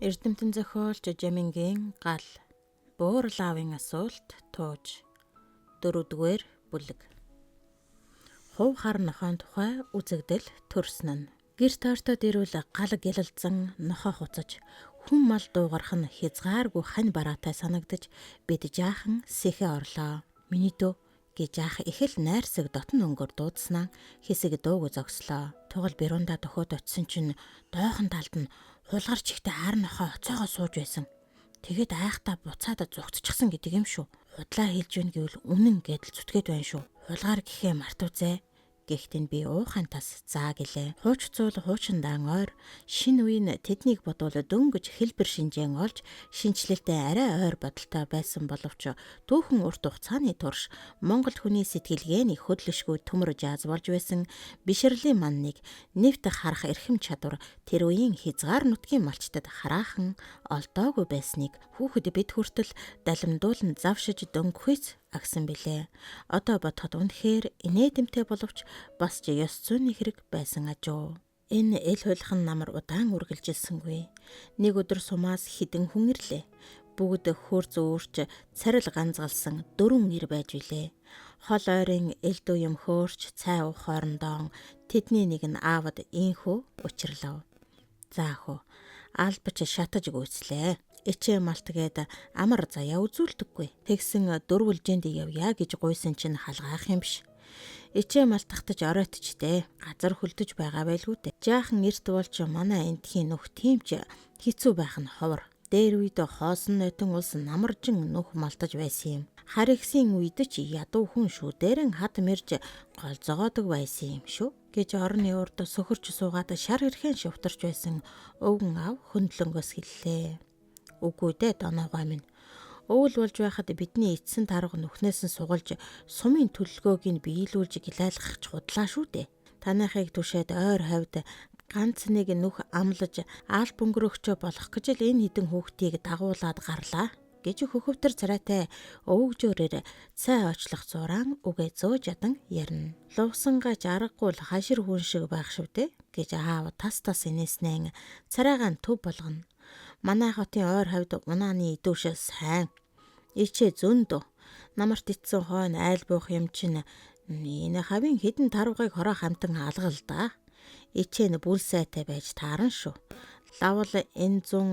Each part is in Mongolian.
Эрдэмтэн зохиолч Жамингийн гал Буурлаавын асуулт тууж 4-р бүлэг. Хувь хар нохойн тухай үзэгдэл төрсөн нь. Гэрт ойртоод ирвэл гал гялалзан нохой хуцаж хүн мал дуугарах нь хязгааргүй хань бараатай санагдаж бид жаахан сэхэ орлоо. Миний дөө гэж ах их л найрсаг дотн өнгөөр дуудснаа хэсэг дууг зогслоо. Тугал бируундаа дөхөөд очисон чинь дойхон талд нь хулгар чихтэй хар нохой оцоогоо сууж байсан. Тэгээд айхтаа буцаад зугтчихсан гэдэг юм шүү. Худлаа хэлж гин гэвэл үнэн гэдэл зүтгээд байна шүү. Хулгаар гэхээ мартуузэ. Гэхдээ би уухайн тас заа гэлээ. Хууч зуул хуучиндаан ойр шин үеийн тэднийг бодвол дөнгөж хэлбэр шинжээн олж шинчлэлтэй арай ойр бодолтой байсан боловч түүхэн урт хугацааны турш Монгол хүний сэтгэлгээний хөдлөшгүй төмөр жааз болж байсан бишрэлийн манныг нэвт харах эрхэм чадвар тэр үеийн хязгаар нутгийн малчтад хараахан олдоогүй байсныг хүүхэд бид хүртэл далимдуулан завшиж дөнгөхүйц агсан билээ. Одоо бодоход үнэхээр инээдэмтэй боловч бас ч ёс зүйн хэрэг байсан ажуу. Энэ эл хулхан намар удаан үргэлжилсэнгүй. Нэг өдөр сумаас хідэн хүн ирлээ. Бүгд хөр зөөрч царил ганцгалсан дөрвөн ир байж билээ. Хол ойрын элдв юм хөөрч цай уух хоорондоо тэдний нэг нь аавд инхүү учирлав. За хөө албач шатаж гүйцлээ. Ичээ малт гээд амар заяа үзүүлдэггүй. Тэгсэн дөрвөлжинд явъя гэж гуйсан чинь халгаах юм биш. Ичээ малтахтаж оройтчтэй. Газар хөлдөж байгаа байлгүй дээ. Жаахан эрт болж манай эндхийн нүх тийм ч хэцүү байх нь ховор. Дээр үед хоосон нойтон улс намаржин нүх малтаж байсан юм. Харигсын үед ч ядуу хүн шүдэрэн хат мэрж голзогоодог байсан юм шүү гэж орны урд сөхөрч суугаад шар хэрхэн шивтарч байсан өвгөн ав хөндлөнгөөс хэллээ. Үгүй дээ доноогой минь. Өвөл болж байхад бидний эцсэн тарга нүхнээс нь сугалж сумын төлөлгөөг нь биелүүлж гилайлгах ч худлаа шүү дээ. Таныхыг түшээд ойр хавьд ганц нэг нүх амлаж аал бөнгөрөгчөө болох гэж л энэ хідэн хүүхдийг дагуулад гарлаа гэж хөхөвтөр царайтай өвгжөөрөөр цай очлох зураан үгээ зөөж ядан ярина. Лувсангач аргагүй л хашир хүн шиг байх швдэ гэж аав тас тас инээснэн царайгаан төв болгоно. Манай хотын ойр хавьд унааны идэвш сайн. Ичээ зөндөө. Намарт итсэн хойно айл буух юм чинь энэ хавийн хідэн тарвгыг хороо хамтан алгал да. Ичээ нь бүл сайтай байж тааран шүү. Лавл энэ зун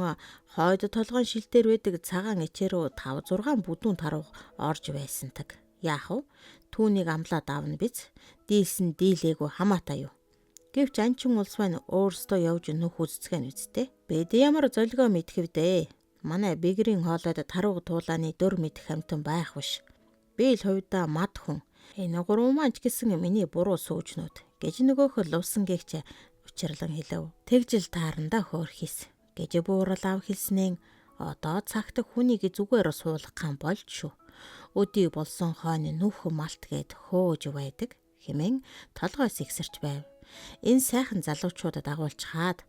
хойд толгойн шил дээр байдаг цагаан ичээ рүү 5 6 бүдүүн тарвга орж байсантаг. Яах вэ? Түүнийг амлаад авна биз? Дийлсэн дийлээгүй хамаатай юу? Гэвч анчин улс маань өөрсдөө явж нүх үзцгэн үсттэй. Бид ямар золгоо мэдхэвдээ. Манай бэгрийн хоолойд тарвга туулааны дөр мэдэх амтан байх биш. Би л хувьдаа мад хүн. Энэ гурван маань ч гэсэн миний буруу сүүжнүүд гэж нөгөөх лувсан гэгч учирлан хэлэв. Тэгжил таарандаа хөөрхийс гэж буурал ав хэлснэн одоо цагт хүнийг зүгээр суулгах болж шүү. Өдий болсон хойно нүх малт гээд хөөж байдаг хэмээн толгойс ихсэрч байв. Энэ сайхан залуучуудад дагуулж хаад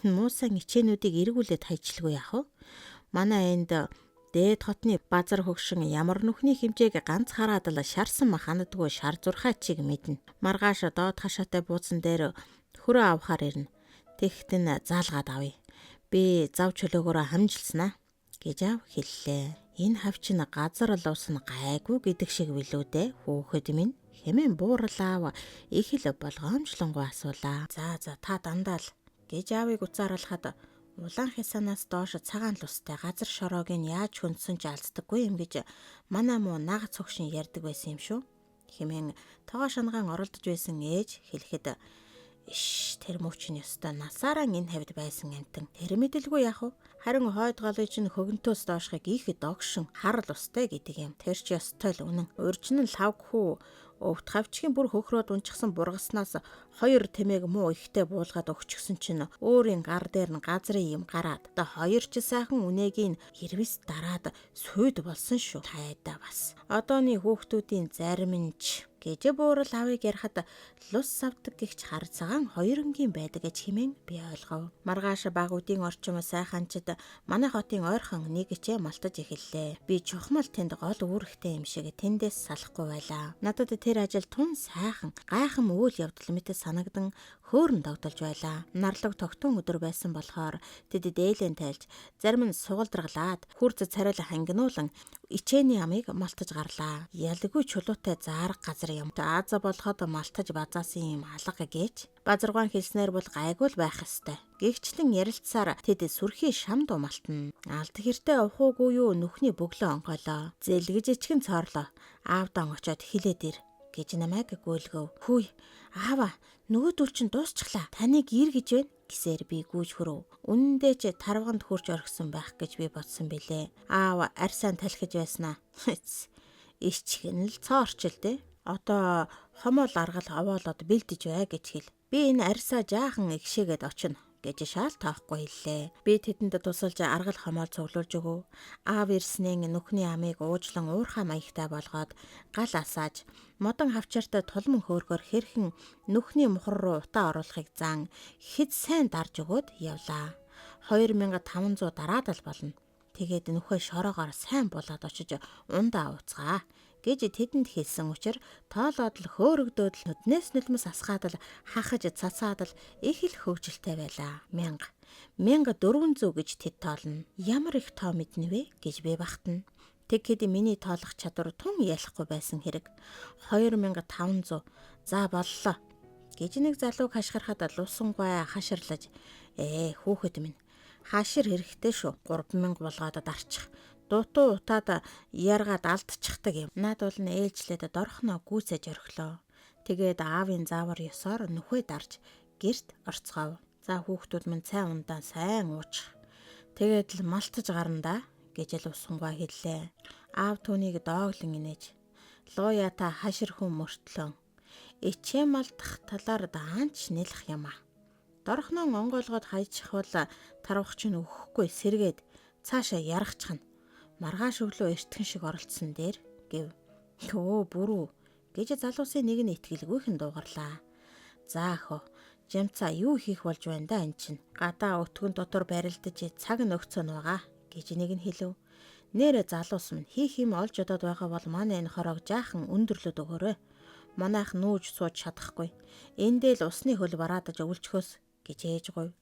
муусан ичээнүүдийг эргүүлээд хайчлгүй яах вэ? Манай энд дээд хотны базар хөгшин ямар нүхний хэмжээг ганц хараад л шарсан ханадгүй шар зурхай чиг мэднэ. Маргааш доод хашаатай бууцсан дээр хөрөө авахар ирнэ. Тэгтэн заалгаад авъя. Би зав чөлөөгөөрөө хамжилснаа гэж ав хэллээ. Энэ хавчин газар л ус нь гайгүй гэдэг шиг билүү дээ хүүхэд минь хэмээн буурал аав их л болгоомжлонгуй асуулаа. За за та дандаа л гэж аавыг уцааралхад улаан хясанаас доош цагаан лустай газар шороог нь яаж хөндсөн ч алддаггүй юм гэж манай муу нагац хөгшин ярьдаг байсан юм шүү. Хэмээн тогоо шангаан оролдож байсан ээж хэлэхэд иш тэр мөч нь ёстой насаараа энэ хавьд байсан амтан. Тэр мэдэлгүй яах вэ? Харин хойд голыг чинь хөгөнтөөс доошхыг их догшин хар лустай гэдэг юм. Тэр ч ёстой л үнэн. Урьж нь лавг хүү өвт хавчгийн бүр хөхрөөд унчихсан бургаснаас хоёр тэмээг муу ихтэй буулгаад өгчихсөн чинь өөрийн гар дээр нь газрын юм гараад одоо хоёр ч сайхан үнэгийн хэрвэс дараад сүйд болсон шүү. Тайдаа бас. Одооны хүүхдүүдийн зарим нь ч гэж буурал аавыг ярихад лус савдаг гихч хар цагаан хоёр өнгийн байдаг гэж хэмээн би ойлгов. Маргааш баг үдийн орчим сайханчид манай хотын ойрхон нэг ичээ малтаж эхэллээ. Би чухмал тэнд гол үүрэгтэй юм шиг тэндээс салахгүй байлаа. Надад тэр ажил тун сайхан гайхан үйл явдал мэт санагдан хөөрөн тогтолж байлаа. Нарлаг тогтун өдөр байсан болохоор тэд дээлэн тайлж, зарим нь сугалдргалаад, хүрз царайл хангинуулан ичээний амыг малтаж гарлаа. Ялгүй чулуутай заарга газар юм. Ааза болоход малтаж базаасан юм алга гэж. Базаргаан хэлснээр бол гайгүй л байх ёстой. Гэгчлэн ярилцсаар тэд сүрхий шамд малтна. Алд хэртэ ухуугүй юу нүхний бөглөө онгойлоо. Зэлгэж ичгэн цоорлоо. Аавдаан очиод хилээд ир гэж намайг гүйлгэв. Хүй, аава, нөгөөдөл чинь дуусчихлаа. Таныг ир гэж байна гэсээр би гүйж хөрөв. Үнэндээ ч тарваганд хурж орхисон байх гэж би бодсон билээ. Аав арьсаа талхиж байснаа. Ичгэн л цоорчл дээ. Одоо хомоол аргал овоолоод бэлдэж бай гэж хэл. Би энэ арьсаа жаахан игшээгээд очино гэж шаал тоохгүй хэллээ. Би тэдэнд тусалж аргал хомоол цуглуулж өгөв. Аав ирснээ нүхний амыг уужлан уурхай маягтай болгоод гал асааж модон хавчаартай тулман хөөргөр хэрхэн нүхний мухар руу утаа оруулахыг зан хэд сайн дарж өгөөд явлаа. 2500 дараад л болно. Тэгээд нүхээ шороогоор сайн булаад очиж ундаа ууцгаа гэж тэдэнд хэлсэн учир тоолоод л хөөрөгдөөд л нүднээс нулимс асгаад л хахаж цацаад л их л хөгжилтэй байлаа. 1000 1400 гэж тэд тоолно. Ямар их тоо мэднэ вэ гэж би багтана. Тэгэхэд миний тоолох чадвар тун ялахгүй байсан хэрэг. 2500 за боллоо гэж нэг залууг хашгирахад лусангуй хаширлаж хүүхэд минь хашир хэрэгтэй шүү. 3000 болгоод дарчих. Дутуу утаад яргаад алдчихдаг юм. Наад бол нь ээлжлээд дорхноо гүйцэж орхилоо. Тэгээд аавын заавар ёсоор нүхээ дарж гэрт орцгов. За хүүхдүүд минь цай ундаа сайн уучих. Тэгээд л малтаж гарна да гэж л усангуй хэллээ. Аав түүнийг дооглон инээж. Лууя та хашир хүн мөртлөө. Ичээ малтах талаар даанч нэлэх юм а. Дорхноо онгойлгоод хайчих бол тарвах чинь өгөхгүй сэргээд цаашаа яргачихна. Маргааш өглөө эртхэн шиг оролцсон дээр гэв. Өө бүрүү гэж залуусын нэг нь итгэлгүйхэн дуугарлаа. За өхөө жамцаа юу хийх болж байна да эн чинь. Гадаа өтгөн дотор барилдаж цаг нөхцөө нь байгаа гэж нэг нь хэлв. Нэрэ залуус минь хийх юм олж одоод байгаа бол манай энэ хороог жаахан өндөрлөд өгөөрэй. Манайх нүүж сууж чадахгүй. Эндээ л усны хөл бараадаж өвлжөхөөс гэж ээж говь.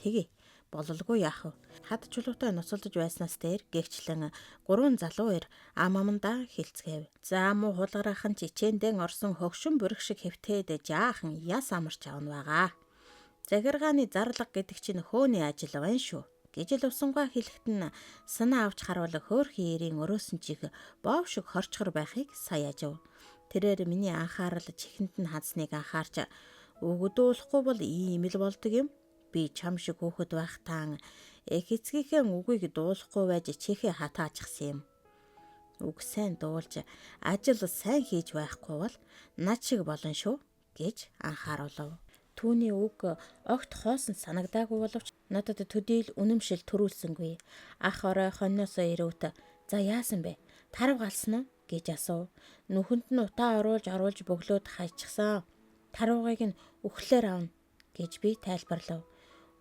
Тэгье. Бололгүй яах вэ? Хад чулуутай нуцалдаж байснаас дээр гэгчлэн гурван залуу ир ам амандаа хилцгээв. За муу хулгараахан чичээндэн орсон хөгшин бүрэг шиг хэвтээд жаахан яс амарч авна байгаа. Захиргааны зарлага гэдэг чинь хөөний ажил байна шүү гэж л усангаа хэлэхэд нь санаа авч харуул хөөрхөн эрийн өрөөсөн чих боов шиг хорчхор байхыг сая ажив. Тэрээр миний анхаарал чихэнд нь хадсныг анхаарч өгдүүлэхгүй бол ийм л болдог юм. Би чам шиг хүүхэд байх таан эх эцгийнхээ үгийг дуулахгүй байж чихээ хатаачихсан юм. Үг сайн дуулж ажил сайн хийж байхгүй бол над шиг болно шүү гэж анхааруулв. Түүний үг огт хоосон санагдаагүй боловч надад төдийл үнэмшил төрүүлсэнгүй. Ах орой хоньноосоо ирүүт за яасан бэ? Тарав галсан уу гэж асуув. Нүхэнд нь утаа оруулж бөглөөд хайчихсан. Тарвгыг нь үхлээр авна гэж би тайлбарлав.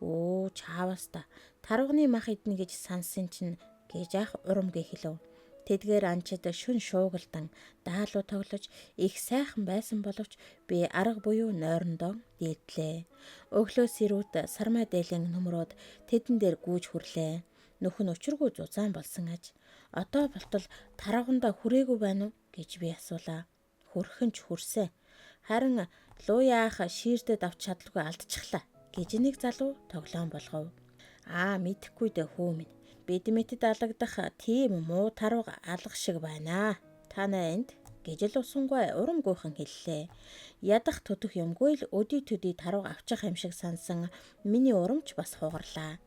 Өө чаавас та тарвганы мах иднэ гэж сансан чинь гэж ах урамгүй хэлв. Тэдгээр анчид шүн шуугалдан даалуу тоглож их сайхан байсан боловч би арга буюу нойрондоо дээдлээ. Өглөө сэрүүд сармай дээлэн нөмрөөд тэдэн дээр гүйж хүрлээ. Нөхөн учиргүй зузаан болсон аж. Одоо болтол тарвагандаа хүрээгүй байна уу гэж би асуулаа. Хүрхэн ч хүрсэн. Харин лууя ах шийрдэд авч чадалгүй алдчихлаа гэж нэг залуу тоглоом болгов. Аа мэдэхгүй дээ хүү минь. Бид мэтэд алагдах тийм муу тарвага алга шиг байна. Та нар энд гэж л усангүй урамгүйхэн хэллээ. Ядах төдөх юмгүй л өдий төдий тарвага авчих юм шиг сансан миний урамч бас хугарлаа.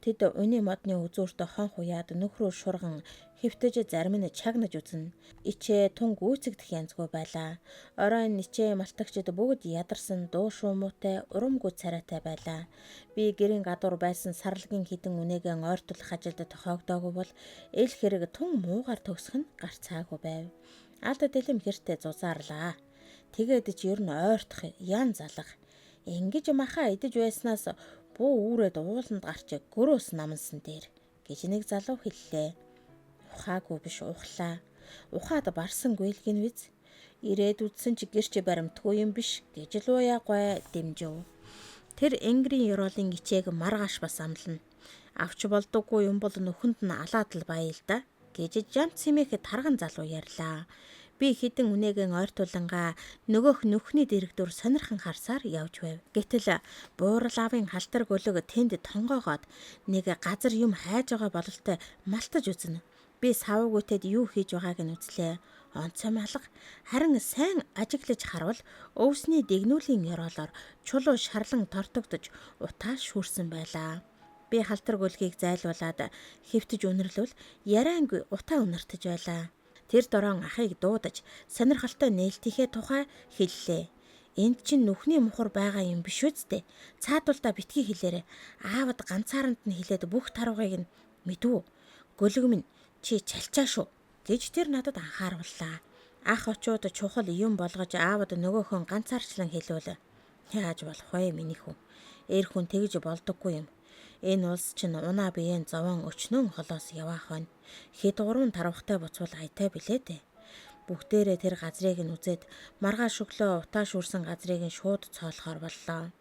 Тэд уны модны үзүүртээ хон хуяад нөхрөө шурган хэвтэж зарим нь чагнаж үзнэ. Ичээ тун гүйцэгдэх янзгүй байлаа. Оройн ичээ малтагчид бүгд ядарсан дуу шуумуутай урамгүй царайтай байлаа. Би гэрийн гадуур байсан сарлагын хідэн үнээгэн ойртуулах ажилд тохиогдоогүй бол эл хэрэг тун муугаар төгсөх нь гарцаагүй байв. Алд дэлэм хэртэ зузаарлаа. Тэгээд ч ер нь ойртох ян залах. Ингэж маха идэж байснаас буу үүрээд ууланд гарч гөрөөс намансан дээр гэж нэг залуу хэллээ. Ухаагүй биш ухлаа. Ухаад барсангүй л гин биз. Ирээд үдсэн чи гэрч баримтгүй юм биш гэж лууяагүй дэмжив. Тэр энгэрийн ёроолын ичээг маргааш бас амлана. Авч болдоггүй юм бол нөхөнд нь алаад л бая л да гэж жамц хэмээх тарган залуу ярьлаа. Би хідэн үнээгэн ойртуулангаа нөгөөх нүхний дэрэгдүр сонирхон харсаар явж байв. Гэтэл буурал аавын халтар гөлөг тэнд тонгоогоод нэг газар юм хайж байгаа бололтой малтаж үзнэ. Би савуугүйтэд юу хийж байгааг нь үзлээ. Онцгой малга харин сайн ажиглаж харвал өвсний дэгнүүлийн ёроолоор чулуу шарлан тортогдож утаа шүүрсэн байлаа. Би халтар гөлгийг зайлуулад хэвтэж үнэрлвэл яриангүй утаа үнэртэж байлаа. Тэр дороон ахыг дуудаж сонирхолтой нээлтийнхээ тухай хэллээ. Энд чинь нүхний мухар байгаа юм биш үсттэй. Цаадуулдаа битгий хэлээрэ. Аавд ганцааранд нь хэлээд бүх тарвагыг нь мэдв. Гөлөг минь чи чалчаа шүү гэж тэр надад анхаарууллаа. Ах очууд чухал юм болгож аавд нөгөөхөн ганцаарчлан хэлвэл яаж болох вэ миний хүн. Эр хүн тэгж болдоггүй юм. Энэ улс чинь унаа биеэн зовоон өчнөн холоос яваах байна. Хэд гурван тарвахтай буцвал аятай билээ дээ. Бүгдээрээ тэр газрыг нь үзээд маргааш өглөө утаа шүүрсэн газрыг нь шууд цоолохоор боллоо.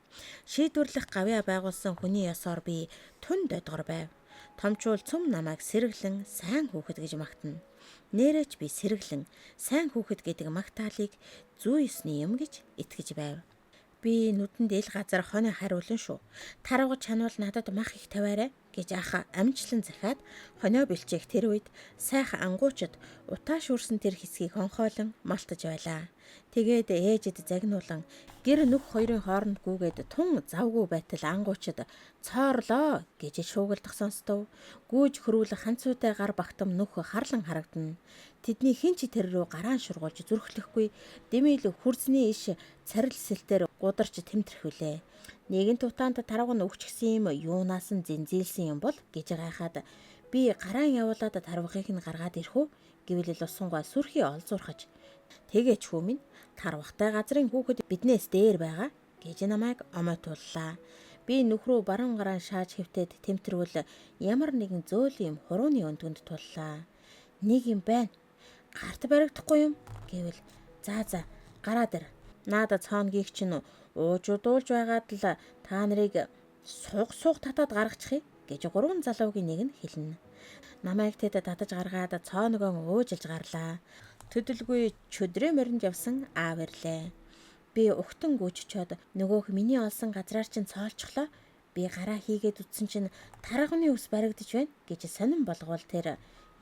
Шийдвэрлэх гавьяа байгуулсан хүний ёсоор би түн дойдгор байв. Томчуул цөм намайг сэргэлэн сайн хүүхэд гэж магтана. Нээрээ ч би сэргэлэн сайн хүүхэд гэдэг магтаалыг зүй ёсны юм гэж итгэж байв. Би нүдэнд ил газар хоны хариулан шүү. Тарвага чанвал надад мах их тавиарай гэж ах амжилтлан захиад хонио бэлчээх тэр үед сайхан ангуучид утаа шүүрсэн тэр хэсгийг хонхойлон малтаж байлаа. Тэгээд ээжэд загнуулан гэр нүх хоёрын хооронд гүгээд тун завгүй байтал ангуучид цоорлоо гэж шуугилдах сонстов. Гүйж хөрвүүлэх ханцуутай гар багтам нүх харлан харагдана. Тэдний хэн ч тэр рүү гараан шургуулж зүрхлэхгүй дэмийл хүрзний иш царил сэлтээр гударч тэмтрэхвүлээ. Нэгэн тутаанд тарвага нь өгчихсэн юм юунаас нь зинзийлсэн юм бол гэж гайхаад би гараан явуулаад тарвагыг нь гаргаад ирэх үү гэвэл лусангуй сүрхий олзуурхаж тэгээч хүү минь тарвагтай газрын хүүхэд биднээс дээр байгаа гэж намайг омоотууллаа. Би нүх рүү баруун гараан шааж хэвтээд тэмтрвэл ямар нэгэн зөөл юм хурууны өндгөнд туллаа. Нэг юм байна. Гарт баригдахгүй юм гэвэл за за гараад ир. Наада цооногийг чинь уужуудуулж байгаад л та нарыг суг суг татаад гаргачих гэж гурван залуугийн нэг нь хэлнэ. Намайг тэд татаж гаргаад цооногоо өөжилж гарлаа. Төдөлгүй чөдрөө моринд явсан аав ирлээ. Би угтан гүйччоод нөгөөх миний олсон газраар чинь цоолчихлоо. Би гараа хийгээд үтсэн чинь тарганы ус баригдаж байна гэж сонин болгоул тэр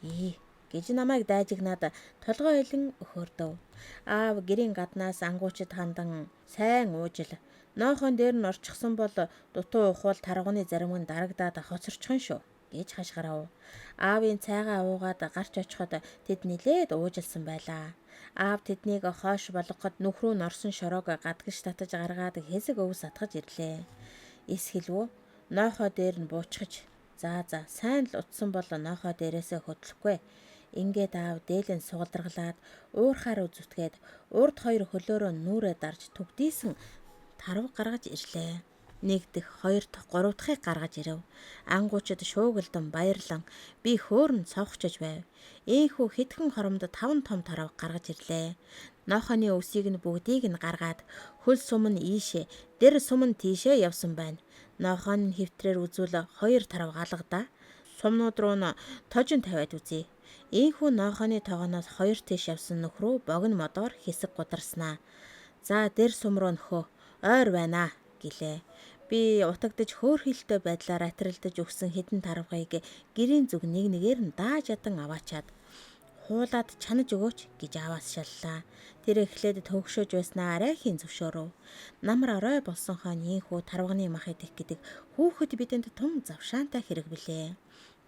ээ гэж намайг дайжигнаад толгой илэн өхөрдөв. Аав гэрийн гаднаас ангуучид хандан сайн уужил. Ноохон дээр нь орчихсон бол дутуу ухвал тарганы зарим нь дарагдаад хоцорчихно шүү гэж хашгирав. Аавын цайгаа уугаад гарч очиход тэд нилээд уужилсан байлаа. Аав тэднийг хойш болгоход нүх рүү норсон шороог гадагш татаж гаргаад хэсэг өвс атгаж ирлээ. Эс хэлвүү ноохоо дээр нь буучхаж за за сайн л утсан бол ноохоо дээрээсээ хөдлөхгүй. Ингээд аав дээлэн сугалдаргалаад уурхаар зүтгээд урд хоёр хөлөөрөө нүрээ дарж түгдийсэн тарваг гаргаж ирлээ. Нэг дэх, хоёр дахь, гурав дахыг гаргаж ирэв. Ангуучид шуугилдан баярлан би хөөрн цовхчож байв. Ийхүү хэдхэн хоромд таван том тарваг гаргаж ирлээ. Нохоны өвсийг нь бүгдийг нь гаргаад хөл сум нь ийшээ, дэр сум нь тийшээ явсан байна. Нохон нь хэвтрээр үзвэл хоёр тарваг алгадаа. Сумнууд руу нь тожин тавиад үзье. Ийхүү нохоны тогооноос хоёр тийш явсан нөх рүү богино модоор хэсэг гударснаа. За дэр сум руу нөхөө ойр байна гэлээ. Би утагдаж хөөрхөлтэй байдлаар атиралдаж өгсөн хэдэн тарвагыг гэрийн зүг нэг нэгээр нь дааж ядан аваачаад хуулаад чанаж өгөөч гэж ааваас шаллаа. Тэр эхлээд төгшөөж байснаа арайхийн зөвшөөрөв. Намар орой болсон хойно ийхүү тарвагны мах идэх гэдэг хүүхэд бидэнд тум завшаантай хэрэг билээ.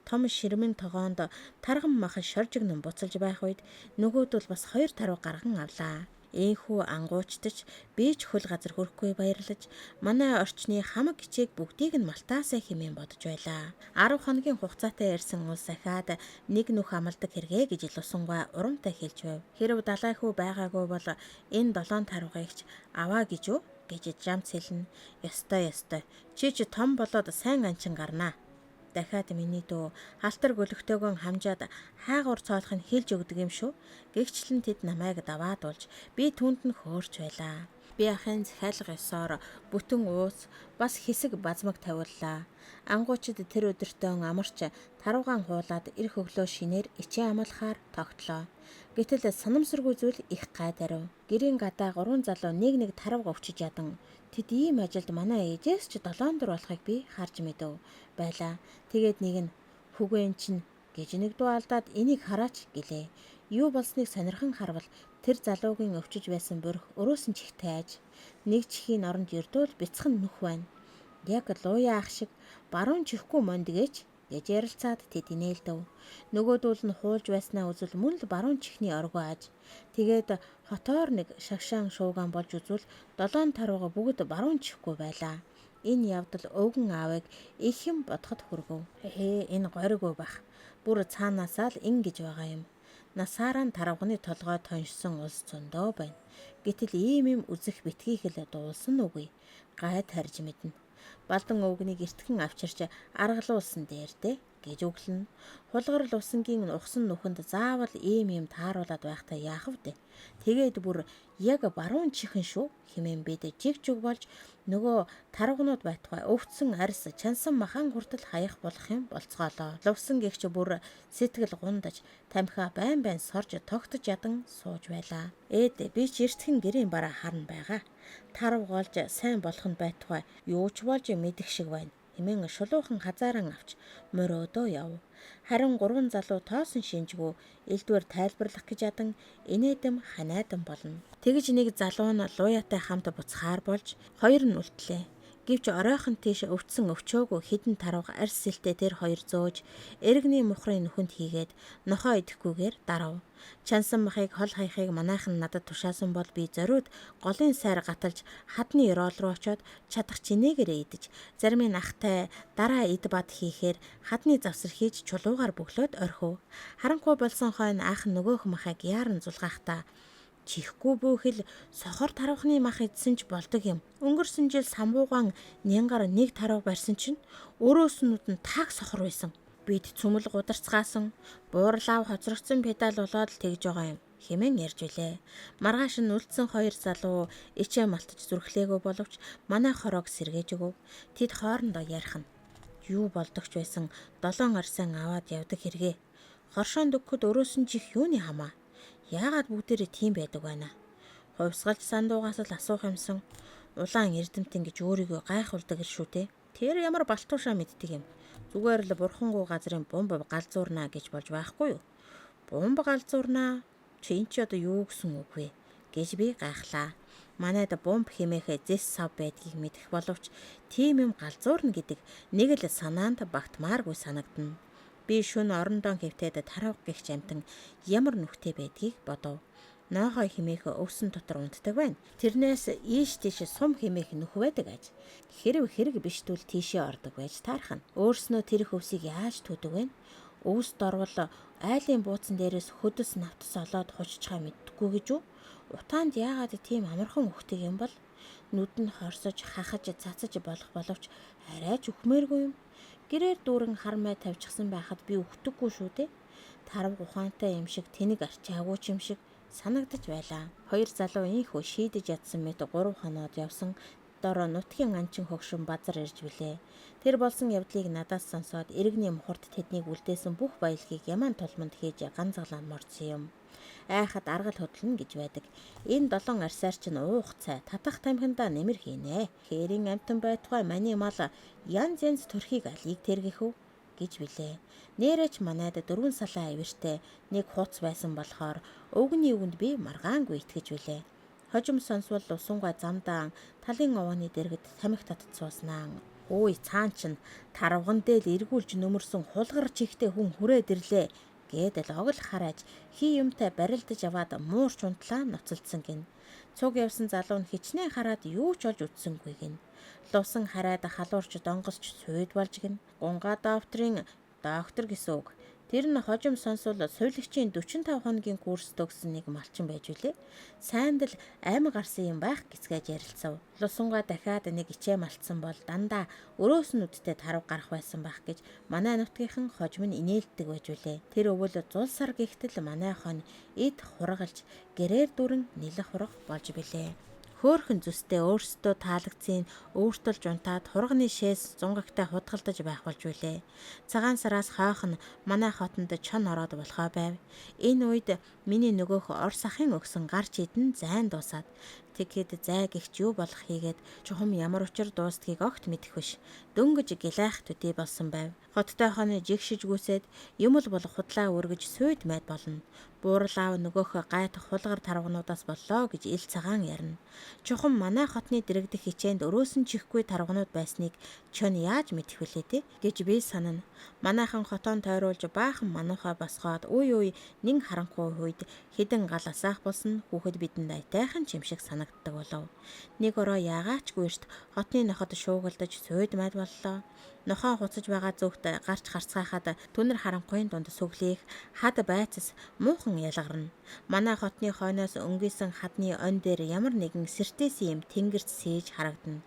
Том ширмэн тогоонд тарган мах шоржигнон буцалж байх үед нөгөөдөл бас хоёр тарваг гарган авлаа. Ийхүү ангуучдаж би ч хөл газар хүрэхгүй баярлаж манай орчны хамаг кичээг бүгдийг нь малтаасай хэмээн бодож байлаа. 10 хоногийн хугацаатай ирсэн улс ахаад нэг нүх амалдаг хэрэгэ гэж лусангуй урамтай хэлж байв. Хэрв далай хүү байгаагүй бол энэ долоон тарвагыг ч аваа гэж үү гэж жамц хэлнэ. Ёстой ёстой. Чи ч том болоод сайн анчин гарнаа. Дахиад миний дүү халтар гөлөгтэйгөн хамжаад хаагур цоолох нь хэлж өгдөг юм шүү. Гэгчлэн тэд намайг даваадуулж би түүнд нь хөөрч байлаа. Би ахын захиалга ёсоор бүтэн ууц бас хэсэг базмаг тавиуллаа. Ангуучид тэр өдөртөө амарч тарвгаан хуулаад ирэх өглөө шинээр ичээ амлахаар тогтлоо. Гэтэл санамсаргүй зүйл их гай дарив. Гэрийн гадаа гурван залуу нэг нэг тарвга өвчиж ядан. Тэд ийм ажилд манай ээжээс ч долоон дөр болохыг би харж мэдэв байлаа. Тэгээд нэг нь "Хүгэн чинь" гэж нэг дуу алдаад "Энийг хараач" гэлээ. Юу болсныг сонирхон харвал тэр залуугийн өвчиж байсан бүрх өрөөс нь чихтэй аж. Нэг чихийн оронд ердөөл бяцхан нүх байна. Яг лууяа ах шиг баруун чихгүй мондгээч гэж ярилцаад тэд инээлдэв. Нөгөөдүүл нь хуулж байснаа үзвэл мөн л баруун чихний оргоо аж. Тэгээд хотоор нэг шагшаан шуугаан болж үзвэл долоон тарвага бүгд баруун чихгүй байлаа. Энэ явдал өвгөн аавыг их юм бодоход хүргэв. Ээ, энэ гориг бах. Бүр цаанаасаа л ингэж байгаа юм. Насаараа тарваганы толгой тоншсон улс зөндөө байна. Гэтэл ийм юм үзэх битгий хэл дуулсан үгүй. Гай тарж мэднэ. Балдан өвгнийг эртхэн авчирч аргалуулсан дээр дээ гэж өглөнө. Хулгар лувсангийн ухсан нүхэнд заавал ийм юм тааруулаад байхдаа яах вэ? Тэгээд бүр яг баруун чихэн шүү хэмээн бид жиг жиг болж нөгөө тарвагнууд байтугай өвдсөн арьс чансан махан хүртэл хаях болох юм болцгоолоо. Лувсан гэгч бүр сэтгэл гундаж тамхиа байн байн сорж тогтож ядан сууж байлаа. Ээд би ч эртхэн гэрийн бараа харна байгаа. Тарваг олж сайн болох нь байтугай юу ч болж мэдэх шиг байна хэмээн шулуухан хазааран авч морьодоо яв. Харин гурван залуу тоосон шинжгүй элдвэр тайлбарлах гэж ядан инээдэм ханиадан болно. Тэгж нэг залуу нь лууяатай хамт буцахаар болж хоёр нь үлдлээ. Гэвч оройхон тийш өвдсөн өвчөөгүй хідэн тарвага арьс сэлтэй тэр хоёр зөөж эрэгний мухрын нүхэнд хийгээд нохоо идэхгүйгээр дарав. Чансан махыг хол хаяхыг манайхан надад тушаасан бол би зориуд голын сайр гаталж хадны ёроол руу очиод чадах чинээгээрээ идэж зарим нь ахтай дараа эд бад хийхээр хадны завсар хийж чулуугаар бөглөөд орхив. Харанхуй болсон хойно ах нөгөөх махыг яаран зулгаахтаа чихгүй бөөхөл сохор тарвахны мах идсэн ч болдог юм. Өнгөрсөн жил самбуугаан нянгаар нэг тарвага барьсан чинь өрөөснүүд нь таг сохор байсан. Бид цөмөл гударцгаасан, буурлав хоцрогдсон педаль болоод л тэгж байгаа юм хэмээн ярьж билээ. Маргааш нь үлдсэн хоёр залуу ичээ малтаж зүрхлээгүй боловч манай хороог сэргээж өгөв. Тэд хоорондоо ярих нь юу болдогч байсан долоон арсан аваад явдаг хэрэгээ. Хоршоонд өгөхөд өрөөс нь чих юуны хамаа. Яагаад бүгдээрээ тийм байдаг байна? Хувьсгалж сандуугаас л асуух юмсан. Улаан эрдэмтэн гэж өөрийгөө гайхуулдаг шүү дээ. Тэр ямар балтуушаа мэддэг юм. Зүгээр л бурхангүй газрын бомб галзуурнаа гэж болж байхгүй юу? Бомб галзуурнаа? Чи эн чи одоо юу гэсэн үг вэ? Гэж би гайхлаа. Манайд бомб хэмээхээ зэс сав байдгийг мэдэх боловч тийм юм галзуурна гэдэг нэг л санаанд багтмааргүй санагдана. Би шөнө орондоо хэвтээд тарав гихч амтан ямар нүхтэй байдгийг бодов. Ноохой химээх өвсөн дотор унтдаг байна. Тэрнээс ийш тийш сум химээх нүх байдаг аж. Хэрв хэрэг биштүүл тийшээ ордог байж таархна. Өөрснөө тэр хөвсийг яаж түүдэг вэ? Өвс дорвол айлын бууцан дээрээс хөдөс навтас олоод хуччихаа мэддэггүй гэж үү? Утаанд яагаад тийм амархан өгдөг юм бол? Нүд нь хорсож, хахаж, цацаж болох боловч арай ч үхмээргүй юм. Гэрээр дүүрэн хар май тавьчихсан байхад би үхдэггүй шүү дээ. Тарваг ухаантай юм шиг тэнэг арчаагүй ч юм шиг санагдаж байлаа. Хоёр залуу инхүү шийдэж ядсан мэт 3 хоноод явсан дороо нутгийн анчин хөгшин базар ирж билээ. Тэр болсон явдлыг надаас сонсоод иргэний мухарт тэднийг үлдээсэн бүх баялагийг яман тулманд хийж ганцаглан мордсон юм. Айхад аргал хөдлөнө гэж байдаг. Энэ долоон арьсаар чинь уух цай, татах тамхиндаа нэмэр хийнэ. Хээрийн амтан байтугай маний мал янз янз төрхийг алийг тэргэхв гэж билээ. Нээрээч манайд 4 салаа авиртай нэг хууц байсан болохоор өвгөний үгэнд би маргаангүй итгэж билээ. Хожим сонсвол усангаа замдаа талын овооны дэргэд тамхи татж сууснаа. Ууй цаан чинь тарвган дээр эргүүлж нөмөрсөн хулгар чихтэй хүн хүрээд ирлээ гэдэл огл харааж хий юмтай барилдаж аваад муурч унтлаа ноцолдсон гин. Цуг явсан залуу нь хичнээн хараад юу ч олж үтсэнгүй гин. Лувсан хараад халуурч донгосч сүйд болж гин. Гунга докторын доктор гэсэн үг. Тэр нь хожим сонсвол суулагчийн 45 хоногийн курс төгссөн нэг малчин байж билээ. Сайнд л аймаг гарсан юм байх гэцгээж ярилцав. Лусангаа дахиад нэг ичээ малтсан бол дандаа өрөөс нь үдтэй тарав гарах байсан байх гэж манай нутгийнхан хожим нь инээлддэг байж билээ. Тэр өвөл зул сар гихтэл манай хон эд хургалж гэрээр дүрэн нэлэх хурах болж билээ. Хөөхөн зүстэй өөрсдөө таалагдсан өөртөлж унтаад хурганы шээс зунгагтай худгалдаж байх болж билээ. Цагаан сараас хойх нь манай хотонд чон ороод болохоо байв. Энэ үед миний нөгөөх Орос ахын өгсөн гар чидэн зайн дуусаад тэгэхэд зай гихч юу болох хийгээд чухам ямар учир дуустгийг огт мэдэх биш. Дөнгөж гилайх төдий болсон байв. Хоттойхон жигшиж гүсээд юм л бол худлаа өргөж сүйд майд болно. Буурал аав нөгөөх гайтах хулгар тарвагнуудаас боллоо гэж ил цагаан ярина. Чухам манай хотны дэрэгдэх хичээнд өрөөсөн чихгүй тарвагнууд байсныг чон яаж мэдэх вүлээ те гэж би санана. Манайхан хотоон тойруулж баахан мануухай босгоод үе үе нин харанхуй үед хідэн гал асаах болсон хүүхэд бидэнд аятайхан чим шиг санагддаг болов. Нэг ороо яагаачгүй эрт хотны ноход шуугилдаж сүйд майд боллоо. Нохоо хуцаж байгаа зүгт гарч харцгаахад түнэр харанхуйн дунд сүглийх хад байцас муухан ялгарна. Манай хотны хойноос өнгийсөн хадны он дээр ямар нэгэн сэртээсэн юм тэнгэрт сийж харагдана.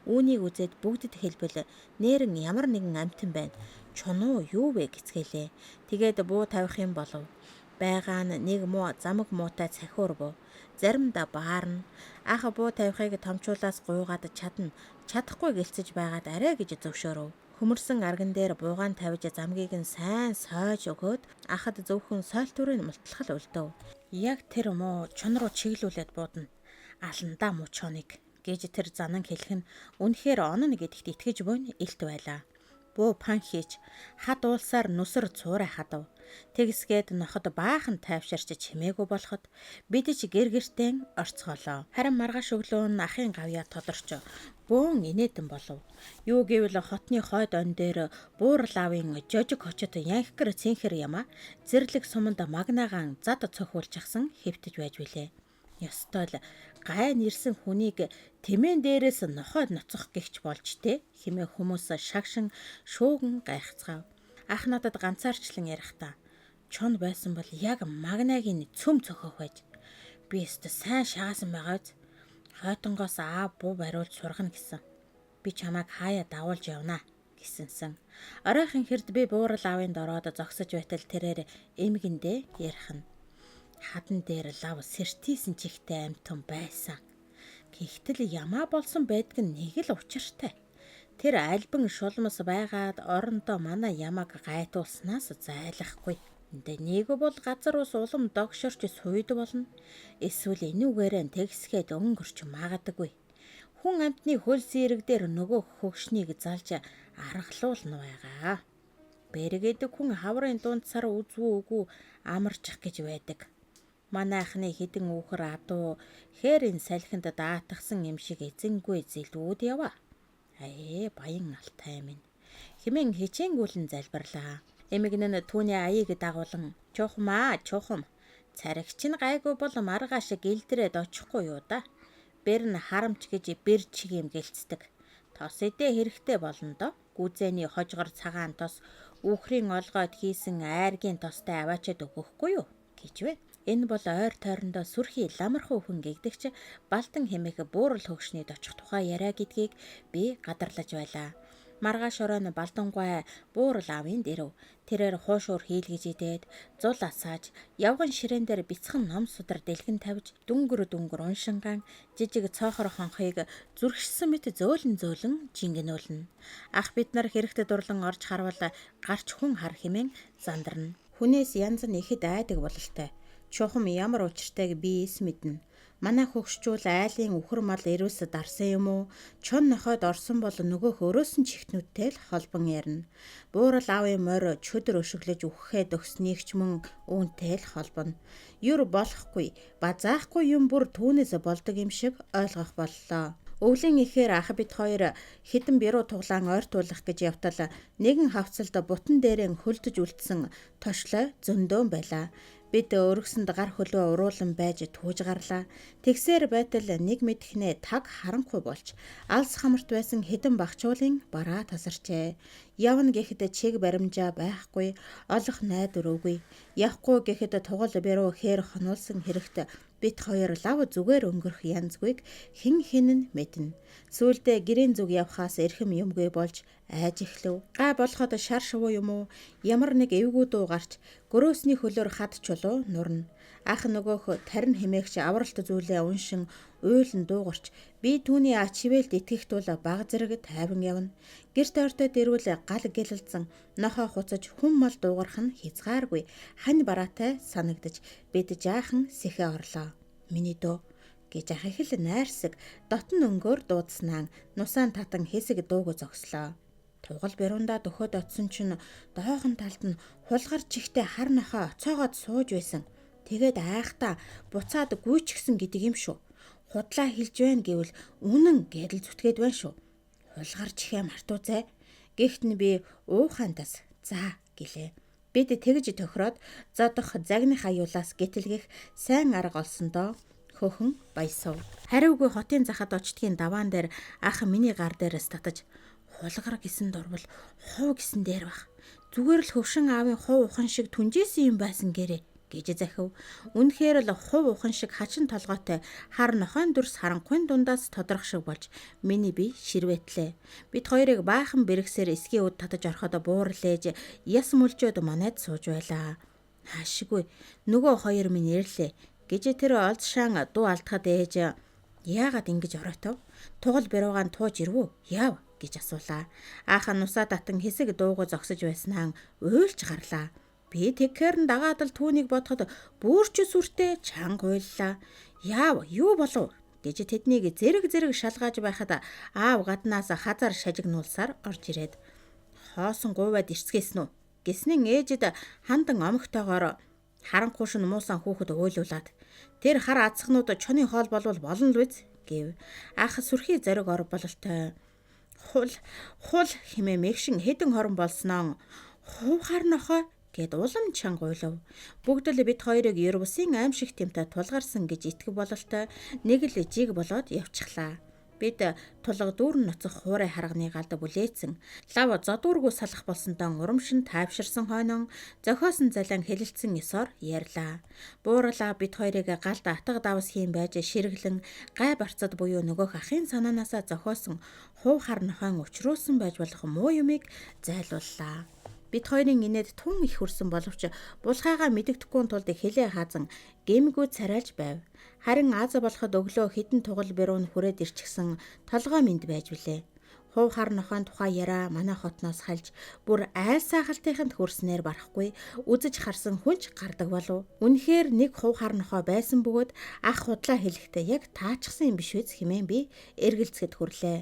Үүнийг үзээд бүгдэд хэлбэл нээрэн ямар нэгэн амьтан байна. Чунуу юу вэ гэцгээлээ. Тэгээд буу тавих юм болов. Байгаа нь нэг муу замаг муутай цахиур буу. Заримдаа баарна. Ах буу тавихыг томчуулаас гуйгаад чадна. Чадахгүй гэлцэж байгаад арай гэж зөвшөөрөв. Хөмөрсөн арган дээр буугаан тавьж замгийг нь сайн сойж өгөөд ахад зөвхөн сойлтурыг мултлахал үлдэв. Яг тэр муу чон руу чиглүүлээд буудна. Аландаа муу чоныг гэж тэр занан хэлэх нь үнэхээр онно гэдэгт итгэж буйн илт байлаа. Буу пан хийж хад уулсаар нүсэр цуурай хадав. Тэгсгээд ноход баахан тайвширч чимээгүй болоход бид ч гэр гэртэн орцгоолоо. Харин маргааш өглөө нь ахын гавьяа тодорч бөөн инээдэн болов. Юу гэвэл хотны хойд он дээр буурал аавын жожиг хочот янхгэр цэнхэр ямаа зэрлэг суманд магнагаан зад цохиулчихсан хэвтэж байж билээ. Ёстой л гайн ирсэн хүнийг тэмээн дээрээс нохойд ноцох гихч болж тэ хэмээн хүмүүс шагшин шууган гайхацгаав. Ах надад ганцаарчлан ярихдаа чон байсан бол яг магнагийн цөм цохиох байж. Би өстө сайн шагаасан байгаа биз. Хойтонгоос аав буу бариулж сургана гэсэн. Би чамайг хаяа дагуулж явнаа гэсэнсэн. Оройхын хэрд би буурал аавын дороод зогсож байтал тэрээр эмгэндээ ярих нь. Хадан дээр лав сэртийсэн чихтэй амьтан байсан. Гэхдээ л ямаа болсон байдг нь нэг л учиртай. Тэр альбан шулмас байгаад орондоо манай ямааг гайтуулснаас зайлахгүй. Эндэ нэг бол газар ус улам догшорч суйд болно. Эсвэл энүүгээрээ тэгсгээд өнгөрч магадаггүй. Хүн амьтны хөл сэрэг дээр нөгөө хөгшнийг залж аргалуулна байгаа. Бэргэдэг хүн хаврын дунд сар үзвүү үгүй амарчих гэж байдаг. Манай ахны хідэн үүхэр адуу хээрийн салхинд даатгсан юм шиг эзэнгүй зэлүүд яваа. Аа баян алтай минь хэмээн хичээнгүйлэн залбирлаа. Эмэгэн нь түүний аяыг дагуулan чухмаа чухам царигч нь гайгүй бол маргааш гэлдрээд очихгүй юу да. Бэр нь харамч гэж бэр чиг юм гэлцдэг. Тос эдээ хэрэгтэй болно доо. Гүзээний хожгор цагаан тос үүхрийн олгойд хийсэн айргийн тостой аваачаад өгөхгүй юу гэж вэ. Энэ бол ойр тойрондоо сүрхий ламархуу хүн гэгдэгч Балдан хэмээх буурал хөгшнийд очих тухай яриа гэдгийг би гадарлаж байлаа. Маргааш оройн Балдангуй буурал аавын дэрэв. Тэрээр хуушуур хийлгэж идээд зул асааж явган ширээн дээр бяцхан ном судар дэлгэн тавьж дүнгэр дүнгэр уншингаан жижиг цоохор хонхыг зүрхшсэн мэт зөөлөн зөөлөн жингэнүүлнэ. Ах бид нар хэрэгтэй дурлан орж харвал гарч хүн хар хэмээн зандарна. Хүнээс янз нь ихэд айдаг бололтой. Чухам ямар учиртайг би эс мэднэ. Манай хөгшчүүл айлын үхэр мал эрүүс дарсан юм уу? Чон нохойд орсон бол нөгөөх өрөөс нь чихтнүүдтэй л холбон ярина. Буурал аавын морь чөдөр өшөглөж үхэхэд өгснийг ч мөн үүнтэй л холбоно. Юр болохгүй, базаахгүй юм бүр түүнээс болдог юм шиг ойлгох боллоо. Өвлийн ихээр ах бид хоёр хідэн бируу туглаан ойртуулах гэж явтал нэгэн хавцалд бутан дээрэн хөлдөж үлдсэн тошлой зөндөөн байлаа. Бид өргөсөнд гар хөлөө уруулан байж түүж гарлаа. Тэгсээр байтал нэг мэдхнээ таг харанхуй болж алс хамарт байсан хэдэн багчуулын бараа тасарчээ. Явна гэхэд чиг баримжаа байхгүй, олох найдвар үгүй. Явахгүй гэхэд тугал бэрүү хээр хонуулсан хэрэгт бит хоёр лав зүгээр өнгөрөх янзгүйг хэн хэн нь мэднэ. Сүүлдээ гэрийн зүг явхаас эрхэм юмгүй болж айж эхлэв. Гай болоход шар шувуу юм уу? Ямар нэг эвгүй дуу гарч гөрөөсний хөлөөр хад чулуу нурна. Ах нөгөөх тарин хэмээгч авралт зүйлээ уншин уйлан дуугарч би түүний ач хивээлд итгэх тул баг зэрэг тайван явна. Гэрт ойртой дэрвэл гал гэлэлзэн нохоо хуцаж хүн мал дуугарах нь хязгааргүй хань бараатай санагдаж бид жаахан сэхэ орлоо. Миний дөө гэж ах их л найрсаг дотн өнгөөр дуудснаа нусаан татан хэсэг дууг зогслоо. Тугал бируундаа дөхөд очсон чинь доохон талд нь хулгар чихтэй хар нохой оцоогоод сууж байсан. Тэгээд айхтаа буцаад гүйчихсэн гэдэг юм шүү. Худлаа хэлж байна гэвэл үнэн гэдэл зүтгээд байна шүү. Хулгар чихээ мартуу зай. Гэхдээ нь би уухантаас за гэлээ. Бид тэгж тохироод зодох загных аюулаас гэтэлгэх сайн арга олсондоо хөхөн баясав. Хариугүй хотын захад очдгийн даваан дээр ах миний гар дээрээс татаж хулгар гэсэн дурбал хуу гэсэн дээр бах. Зүгээр л хөвшин аавын хуу ухан шиг түнжээсэн юм байсан гэрээ гэж захив. Үнэхээр л хувь ухан шиг хачин толгойтой хар нохойн дүрс харанхуйн дундаас тодрох шиг болж миний бие ширвэтлээ. Бид хоёрыг баахан бэрэгсээр эсгийн үд татаж ороход буурлээж яс мүлжөөд манайд сууж байлаа. Хаашгүй нөгөө хоёр минь ирлээ гэж тэр олзшаан дуу алдахад ээж яагаад ингэж оройтов? Тугал бируугаан тууж ирвүү? Яав гэж асуулаа. Ааха нусаа татан хэсэг дуугүй зогсож байснаа уйлж гарлаа. Би тэгэхээр нь дагаад л түүнийг бодоход бүрч сүртэй чанга уйллаа. Яав, юу болов гэж тэднийг зэрэг зэрэг шалгааж байхад аав гаднаас хазар шажигнуулсаар орж ирээд хоосон гуйваад ирцгээсэн үү гэснэн ээжид хандан омогтойгоор харанхуй шин муусан хүүхэд уйлуулад тэр хар ацхнууд чоны хоол болвол болно л биз гэв. Ах сүрхий зориг ор бололтой. Хул хул хэмээ мэгшин хэдэн хорон болсноо хувхар нохой гэд улам чанга уйлав. Бүгд л бид хоёрыг Ервусын аимшиг тэмтэй тулгарсан гэж итгэв бололтой нэг л жиг болоод явчихлаа. Бид тулга дүүрэн ноцох хуурай харганы галд бүлээцэн лав зодуургүй салах болсонтон урамшин тайвширсан хойнон зохиосон залан хэлэлцэн ёсоор ярьлаа. Бууралаа бид хоёрыг галд атга давс хийм байж ширгэлэн гай барцад буюу нөгөөх ахын санаанаасаа зохиосон хуу хар нохойн учруулсан байж болох муу юмыг зайлууллаа. Бид хоёрын инээд тун их хүрсэн боловч булхайгаа мэдэгдэхгүй тулд хэлээ хаазан гэмгүй царайлж байв. Харин Аз болоход өглөө хідэн тугал бируу нь хүрээд ирчихсэн толгой минд байж билээ. Хувь хар нохойн тухай яриа манай хотноос хальж бүр айл саахалтынханд хүрснээр барахгүй үзэж харсан хүн ч гардаг болов. Үнэхээр нэг хувь хар нохой байсан бөгөөд ах худлаа хэлэхдээ яг таачихсан юм биш үз хэмээн би эргэлзэхэд хүрлээ.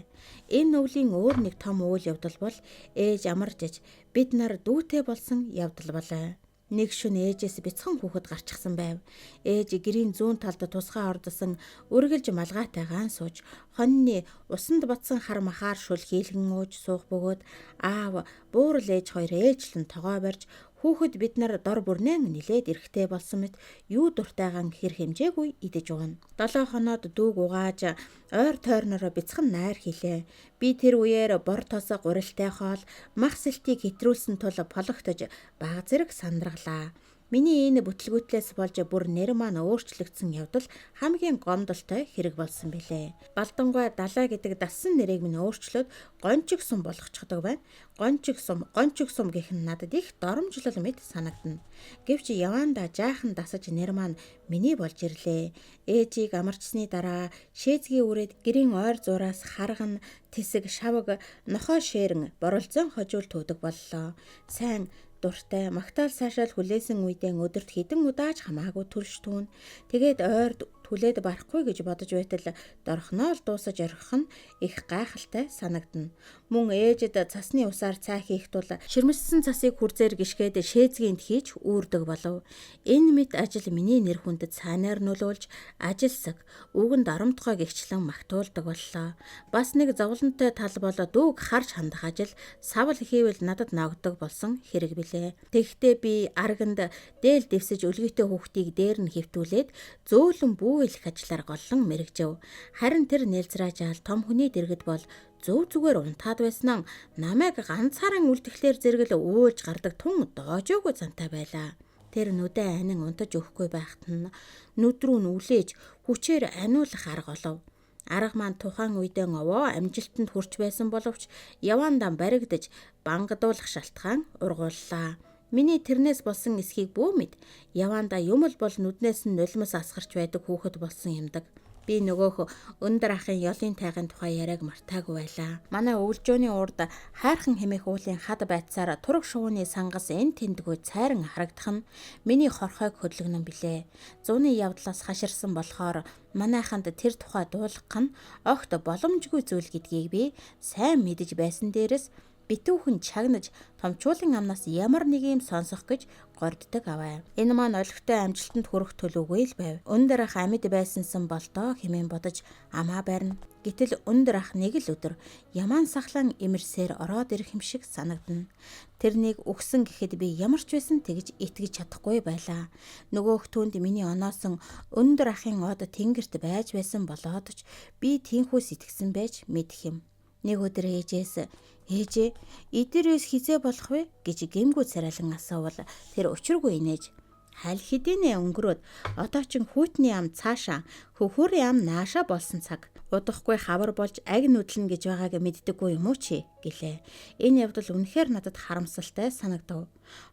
Энэ өвлийн өөр нэг том үйл явдал бол ээж амарч бид нар дүүтэй болсон явдал болоо. Нэг шөнө ээжээс бяцхан хүүхэд гарчихсан байв. Ээж гэрийн зүүн талд тусгай ордсон үргэлж малгайтайгаан сууж хоньны усанд батсан хар махаар шүл хийлгэн ууж суух бөгөөд аав буурал ээж хоёр ээжлэн тогоо барьж хүүхэд бид нар дор бүрнэн нилээд эрэхтэй болсон мэт юу дуртайгаан хэр хэмжээгүй идэж ууна. 7 хоноод дүүг угааж ойр тойрнороо бяцхан найр хийлээ. Би тэр үеэр бор тосоо гурилтай хоол мах сэлтийг хэтрүүлсэн тул пологтож баг зэрэг сандралаа. Миний энэ бүтлгүүтлээс болж бүр нэр маань өөрчлөгдсөн явдал хамгийн гомдолтой хэрэг болсон билээ. Балдангуй далай гэдэг дассан нэрийг минь өөрчлөөд гончиг сум болгочихдог байна. Гончиг сум, гончиг сум гэх нь надад их доромжлол мэт санагдана. Гэвч яваандаа жаахан дасаж нэр маань миний болж ирлээ. Ээжийг амарчсны дараа шээзгийн үрээд гэрийн ойр зураас харган, тэсэг, шавг, нохой шээрэн боролцоон хожуул түүдэг боллоо. Сайн дуртай магтаал саашаал хүлээсэн үедээ өдөрт хэдэн удаач хамаагүй төлш түүн. Тэгээд ойрд түлээд барахгүй гэж бодож байтал дорхноо л дуусаж орхих нь их гайхалтай санагдана. Мөн ээжид цасны усаар цай хийх тул ширмэссэн цасыг хүрзээр гიშгээд шээзгийнд хийж үүрдэг болов. Энэ мэт ажил миний нэр хүндэд сайнаар нөлөөлж ажилсаг, үгэнд оромтгой гихчлэн магтуулдаг боллоо. Бас нэг зовлонтой тал бол дүүг харж хандах ажил савл хийвэл надад ногддог болсон хэрэг билээ. Тэгэхдээ би арганд дээл дэвсэж өлгийтэй хүүхдийг дээр нь хэвтүүлээд зөөлөн бүүйлэх ажлаар голлон мэрэгжив. Харин тэр нэлзраажаал том хүний дэргэд бол зөв зүгээр унтаад байсан нь намайг ганцааран үлдэхлээр зэрэгэл уйлж гардаг тун доожоогүй зантай байлаа. Тэр нүдэ анин унтаж өгөхгүй байхад нь нүд рүү нь үлээж хүчээр аниулах арга олов. Арга маань тухайн үедээ овоо амжилтанд хүрч байсан боловч яваандаа баригдаж бангадуулах шалтгаан ургууллаа. Миний тэрнээс болсон эсхийг бүү мэд. Яваандаа юм л бол нүднээс нь нулимс асгарч байдаг хүүхэд болсон юмдаг. Би нөгөөх өндөр ахын ёлын тайгын тухай яриаг мартаагүй байлаа. Манай өвлжөөний урд хайрхан хэмээх уулын хад байцаар тураг шувууны сангас эн тэндгүй цайран харагдах нь миний хорхойг хөдөлгөнөн билээ. Зуны явдлаас хаширсан болохоор манайханд тэр тухай дуулгах нь огт боломжгүй зүйл гэдгийг би сайн мэдэж байсан дээрээс битүүхэн чагнаж томчуулын амнаас ямар нэг юм сонсох гэж горддог аваа. Энэ маань олигтой амжилтанд хүрэх төлөвгүй л байв. Өндөр ах амьд байсансан болдоо хэмээн бодож амаа барина. Гэтэл өндөр ах нэг л өдөр ямаан сахлан имэрсээр ороод ирэх юм шиг санагдана. Тэрнийг үхсэн гэхэд би ямар ч байсан тэгж итгэж чадахгүй байлаа. Нөгөөх түүнд миний оноосон өндөр ахын од тэнгэрт байж байсан болоод ч би тийнхүү сэтгсэн байж мэдэх юм. Нэг өдөр ээжээс "Ээжээ, эдгээрээс хизээ болох вэ?" гэж гэмгүй царайлан асуувал тэр учиргүй инээж "Халь хэдийнэ өнгөрөөд одоо чин хүйтний ам цаашаа хөхөрийн ам нааша болсон цаг. Удахгүй хавар болж аг нүдлэн гэж байгааг мэддэггүй юм уу чи?" гэлээ. Энэ явдал үнэхээр надад харамсалтай санагдав.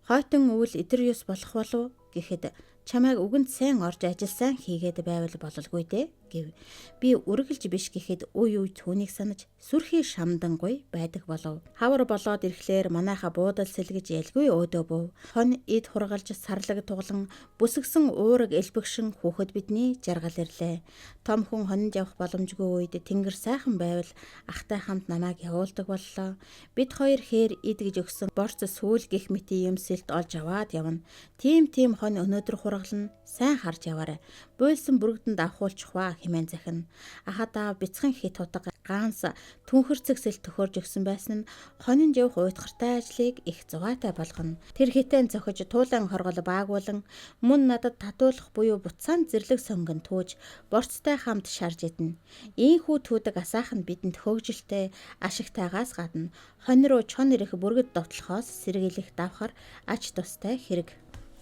Хойтон өвөл Идриус болох болов гэхэд чамайг үгэнд сайн орж ажил сайн хийгээд байвал бололгүй дээ гэв. Би үргэлж биш гэхэд үе үе түүнийг санаж сүрхий шамдангүй байдаг болов. Хавар болоод ирэхлээр манайха буудал сэлгэж ялгүй өөдөө був. Хон эд хургалж сарлаг туглан бүсгсэн уураг элбэгшин хүүхэд бидний жаргал ирлээ. Том хүн хонинд явах боломжгүй үед тэнгэр сайхан байвал ахтай хамт намайг явуулдаг боллоо. Бид хоёр хээр эд гэж өгсөн борц сүүл гих мэт юм сэлт олж аваад явна. Тийм тийм хон өнөөдөр хургална. Сайн харж яваарай. Буйлсан бүрэгдэнд авахуулчих ва хэмээн захина. Ахадаа бяцхан хит хутга ганс түнхэрцэг сэл төхөрж өгсөн байсан нь хонин явах уйтгартай ажлыг их зугаатай болгоно. Тэр хитэн цохиж туулан хоргол баагуулан мөн надад татуулах буюу буцаан зэрлэг сонгон түүж борцтой хамт шарж идэнэ. Ийхүү түүдэг асаах нь бидэнд хөөгжилтэй ашигтайгаас гадна хонь руу чон ирэх бүргэд довтлохоос сэргийлэх давхар ач тустай хэрэг.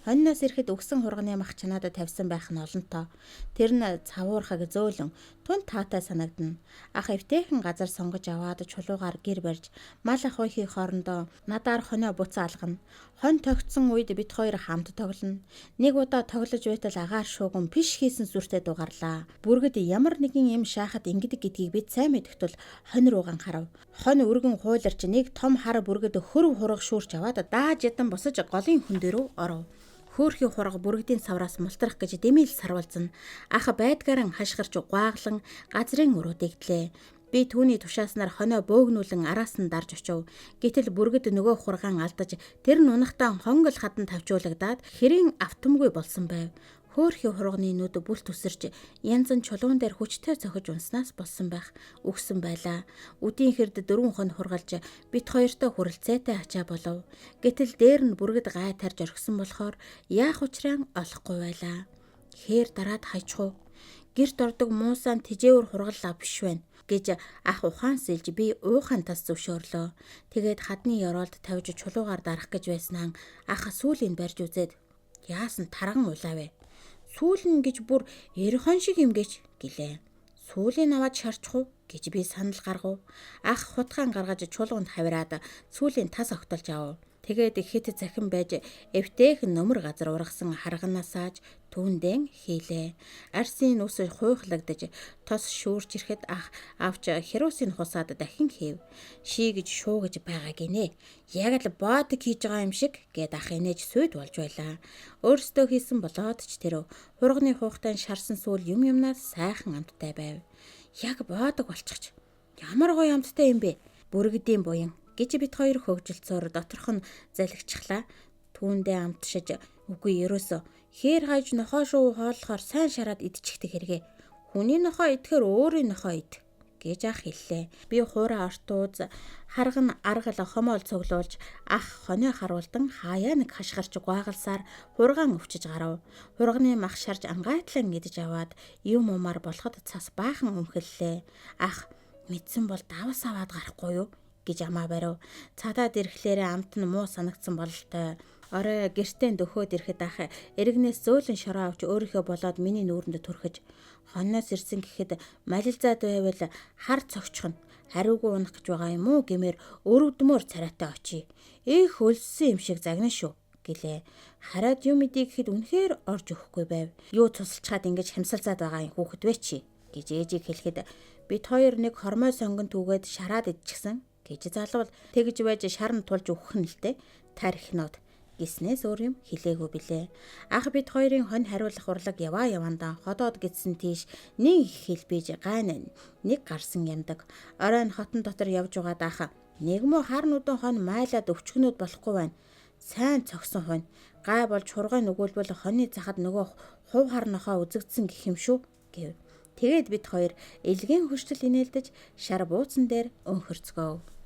Хоньноос ирэхэд өгсөн хурганы мах чанаад тавьсан байх нь олонтоо. Тэр нь цавуурхаг зөөлөн тун таатай санагдана. Ах эвтэйхэн газар сонгож аваад чулуугаар гэр барьж мал ахуйхын хоорондоо надаар хонио буцаа алгана. Хон тогтсон үед бид хоёр хамт тоглоно. Нэг удаа тоглож байтал агаар шууган пиш хийсэн сүртэй дугаарлаа. Бүргэд ямар нэгэн юм шаахад ингэдэг гэдгийг бид сайн мэдэх тул хонь руугаан харав. Хонь өргөн хуйларч нэг том хар бүргэд хөрв хураг шүүрч аваад дааж ядан босож голын хүн дээр рүү оров. Хөөхий хураг бүргэдийн савраас мултрах гэж дэмийл сарвалзна. Ах байдгааран хашгирч гуаглан газрын өрөө дэгдлээ. Би түүний тушааснаар хонио бөөгнүүлэн араас нь дарж очив. Гэтэл бүргэд нөгөө хургаан алдаж тэр нь унахтаа хонгол хадан тавчуулагдаад хэрийн автомгүй болсон байв. Хөөхий хурганы нүд бүл төсөрч янзан чулуун дээр хүчтэй цохиж унснаас болсон байх үгсэн байлаа. Үдийн хэрд дөрвөн хон хургалж бит хоёртой хүрэлцээтэй ачаа болов. Гэтэл дээр нь бүргэд гай тарж орхисон болохоор яах учраа олохгүй байлаа. Хээр дараад хайчих уу? Гэрт ордог муусаан тэжээвэр хургаллаа биш байна гэж ах ухаан сэлж би уухайн тас зөвшөөрлөө. Тэгээд хадны ёроолд тавьж чулуугаар дарах гэж байснаа ах сүүлийн барьж үзээд яасан тарган улаав вэ? Сүүл нь гэж бүр эрхон шиг юм гэж гэлээ. Сүүлийн аваад шарчих уу гэж би санал гаргав. Ах хутгаан гаргаж чулуунд хавираад сүүлийн тас огтолж авав. Тэгээд хэд захин байж эвтэйхэн нөмөр газар ургасан харганаасааж түүндэн хийлээ. Арсын ус хуйхлагдаж тос шүүрч ирэхэд ах авч херосин хусаад дахин хийв. Ший гэж шуу гэж байгаа гинэ. Яг л боодог хийж байгаа юм шиг гэд ах инээж сүйд болж байлаа. Өөрсдөө хийсэн болоод ч тэр хурганы хуухтай шарсан сүүл юм юмнаас сайхан амттай байв. Яг боодог болчихч. Ямар гоё амттай юм бэ? Бүргэдийн буян гэж бит хоёр хөгжилцөөр доторх нь залгичихлаа. Түүндээ амтшиж үгүй ерөөсөө хээр хайж нохоо шуу хооллохоор сайн шараад идчихдэг хэрэгээ. Хүний нохоо идэхээр өөрийн нохоо ид гэж ах хэллээ. Би хуурай ортууз харган аргал хомоол цуглуулж ах хонио харуулдан хаяа нэг хашгирч гуагалсаар хургаан өвчиж гарав. Хурганы мах шарж ангайтлан идэж аваад юм умаар болоход цас баахан өмхөллээ. Ах мэдсэн бол давс аваад гарахгүй юу? гэж амаа барив. Цадаад ирэхлээрээ амт нь муу санагдсан бололтой. Орой гэртээ дөхөөд ирэхэд ах эргэнээс зөөлөн шороо авч өөрийнхөө болоод миний нүүрэнд түрхэж хонноос ирсэн гэхэд малилцаад байвал хар цогчих нь хариугүй унах гэж байгаа юм уу гэмээр өрөвдмөр царайтай очие. Их өлссөн юм шиг загна шүү гэлээ. Хараад юм идэ гэхэд үнэхээр орж өгөхгүй байв. Юу цусалчхаад ингэж хямсалзаад байгаа юм хүүхэд вэ чи гэж ээжийг хэлэхэд бид хоёр нэг хормой сонгон түүгээд шараад идчихсэн гэж залуул тэгж байж шар нь тулж өгөх нь л дээ тархинууд гиснээс өөр юм хэлээгүй билээ. Ах бид хоёрын хонь хариулах урлаг яваа явандаа ходоод гидсэн тийш нэг их хэлбийж гайн нэг гарсан ямдаг. Оройн хотон дотор явж байгаад ах нэг муу хар нүдэн хонь майлаад өвчгөнүүд болохгүй байна. Сайн цогсон хонь гай болж хургай нүгүүлбэл хоньны захад нөгөө хувь хар нохоо үзэгдсэн гэх юм шүү гэв. Тэгээд бид хоёр элгэн хөштөл инээлдэж шар бууцан дээр өнхөрцгөөв.